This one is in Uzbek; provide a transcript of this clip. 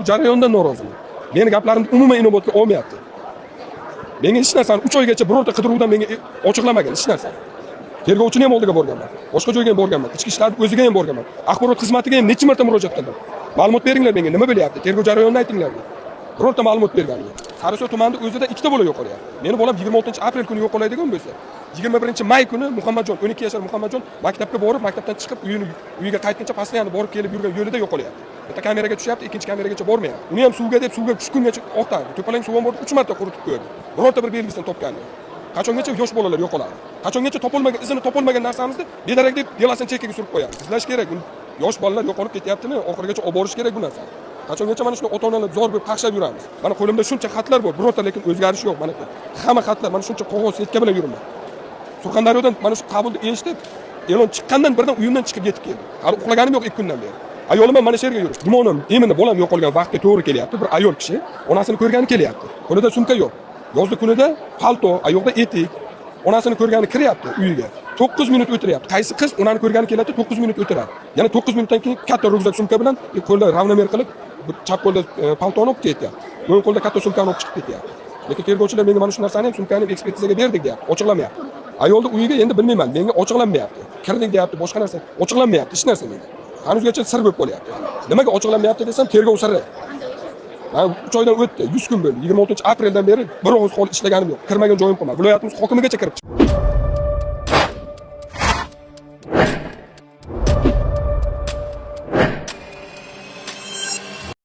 Jarayonidan noroziman. Meni gaplarimni umuman inobatga olmayapti. Menga hech narsani 3 oygacha birorta qidiruvdan menga ochiqlamagan hech narsani. Tergovchini ham oldiga borganman. Boshqa joyga ham borganman. Ichki ishlar o'ziga ham borganman. Axborot xizmatiga ham necha marta murojaat qildim. Ma'lumot beringlar menga, nima bo'lyapti? Tergov jarayonini aytinglar deb. Birorta ma'lumot bergani yo'q. Sariosiyo tumanida o'zida ikkita bola yo'qolyapti. Meni bolam 26-aprel kuni yo'qoladigan bo'lsa, 21-may kuni Muhammadjon, 12 yashar Muhammadjon maktabga borib, maktabdan chiqib uyiga qaytguncha постоянно borib kelib yurgan yo'lida yo'qolyapti. Bitta kameraga tushyapti, ikkinchi kameragacha bormayapti. Uni ham suvga deb suvga tushgungacha oqtardi. To'palang suv ham borib 3 marta quritib qo'ydi. Birorta bir belgisini topgani yo'q. Qachongacha yosh bolalar yo'qoladi? Qachongacha topilmagan, izini topilmagan narsamizni bedarak deb дело sini chekkaga surib qo'yadi. Izlash kerak. Yosh bolalar yo'qolib ketyaptimi? Oxirigacha olib borish kerak bu narsani. Qachongacha mana shunday ota-onalar zor bo'lib qaqshab yuramiz? Mana qo'limda shuncha xatlar bor, birorta lekin o'zgarish yo'q. Mana hamma xatlar, mana shuncha qog'oz setka bilan yuribman. Surxondaryodan mana shu qabulni eshitib, e'lon chiqqandan birdan uyimdan chiqib yetib keldim. Hali uxlaganim yo'q 2 kundan beri. Ayolim ham mana shu yerga yuribdi. Gumonim, именно bolam yo'qolgan vaqtga to'g'ri kelyapti. Bir ayol kishi onasini ko'rgani kelyapti. Qo'lida sumka yo'q. Yozda kunida palto, oyoqda etik. Onasini ko'rgani kiryapti uyiga. 9 minut o'tiryapti. Qaysi qiz onani ko'rgani keladi, 9 minut o'tiradi. Yana 9 minutdan keyin katta рюкзак sumka bilan qo'lda равномер qilib, bir chap qo'lda paltoni olib ketyapti. O'ng qo'lda katta sumkani olib chiqib ketyapti. Lekin tergovchilar menga mana shu narsani ham, sumkani ham ekspertizaga berdik deyapti. Ochiqlamayapti. Ayolni uyiga endi bilmayman, menga ochiqlanmayapti. Kirdik deyapti, boshqa narsa ochiqlanmayapti, hech narsa menga. Hanuzgacha sir bo'lib qolyapti. Nimaga ochiqlanmayapti desam, tergov siri. Man 3 oydan o'tdi, 100 kun bo'ldi. 26-apreldan beri bir og'iz hol ishlaganim yo'q. Kirmagan joyim qolmadi. Viloyatimiz hokimigacha kirib chiqdim.